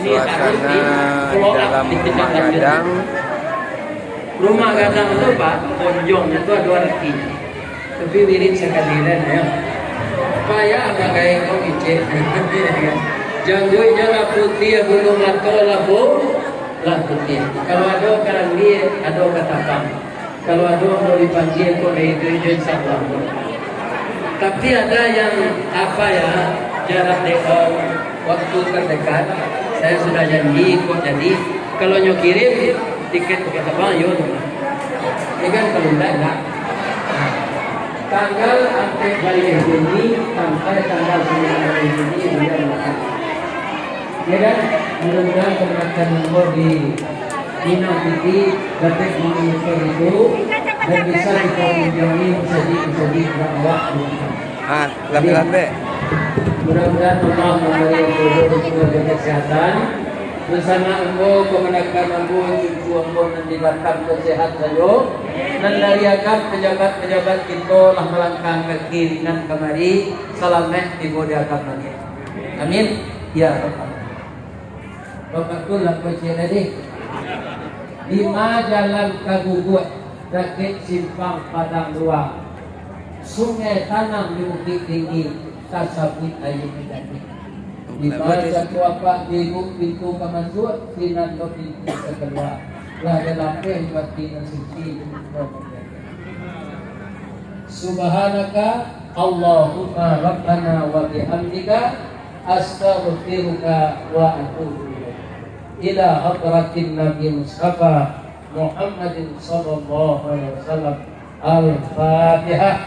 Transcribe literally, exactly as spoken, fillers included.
Suasana di dalam rumah gadang. Rumah gadang tu, Pak, bonjongnyo tu ado aratinyo. Tapi wirid sakali lah, yo. Payah urang gaek ko kicek. Jangguiknyo lah putiah, bulu mato lah pu-, lah putiah. Kalau ado karambia, ado katapang. Kalau ado mau dipanggil kok dari itu, itu insya Allah. Tapi ada yang, apa ya, jarak dekat, waktu terdekat, saya sudah janji kok jadi, kalau nyo kirim tiket pakai terbang, yo. Ini kan kalau enggak, enggak. Tanggal empat Juni sampai tanggal sembilan Juni bulan Maret. Ya kan? Mudah-mudahan keberkatan Allah di Minang City dapat mengukur itu dan bisa kita kunjungi masjid-masjid dakwah. Ah, lambe-lambe. Mudah-mudahan Allah memberi jodoh dan keluarga kesehatan. Bersama ambo, keponakan ambo, cucu ambo nan di Batam tu sehat sajo. Nan dari agam pejabat-pejabat kito lah malangkah kaki ringan kamari, salamaik tibo di agam langik. Amin. Ya Rabbal. Bapak tu lah kecil tadi. Lima jalan ka Guguak, dakek simpang Padang Luang. Sungai Tanang di Bukik Tinggi, tasabuik aia jadi. Lima satu apak di ibu pintu ka masuak, sinan lo pintu ka kalua. Lah ado lapeh bati nan suci. Subhanaka Allahumma Rabbana wa bihamdika, astaghfiruka wa atubu ilaik. Ila hadratin Nabi Mustafa Muhammadin sallallahu alaihi wasallam. Al-Fatihah.